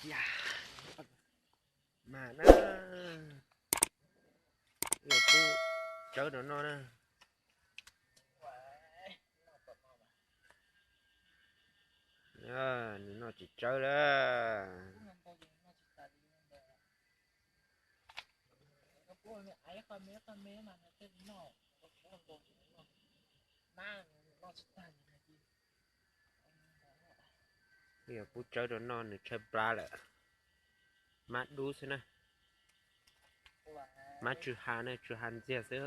Mas na, wb yuav pub tsawb rau noj na. Nws noj tsis tsawb lawm. Wb yuav pub tsawb rau noj, nws tshaib plab lawm. Mab dub xwb na. Mab tsw ha na, tsw ha ntxiag xwb.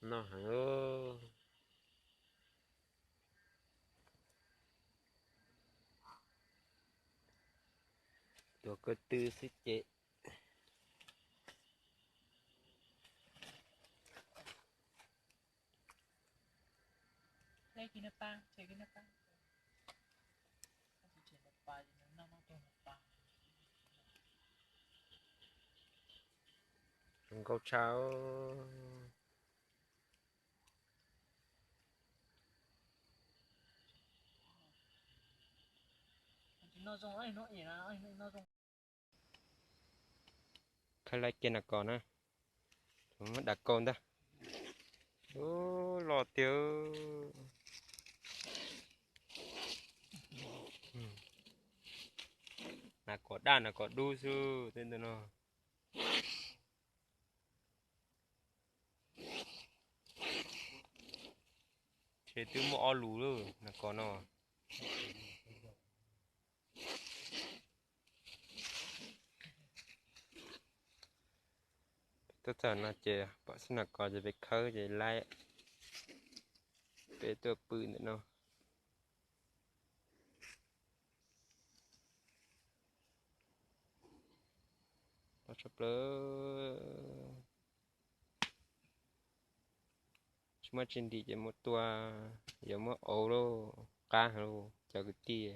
Noj heev. Tuav ko tw xwb ces. Zoo nkauj tshaj. Khawb laib kiag nas kos na, muab dav kaus ntag. Ub, loj tiag. Nas kos daj nas kos dub xwb tej ntawd no. Ces twb muaj ob lus lawm nas kos no. Peb tuaj txog no ces pom xwb nas kos ces peb khawb ces laib, peb tuaj pw ntawm no. Loj tshaj plaws. Tsis muaj tsis ntim ces muab tua, yuav muab auv lauj, qab heev lauj cov kwv tij.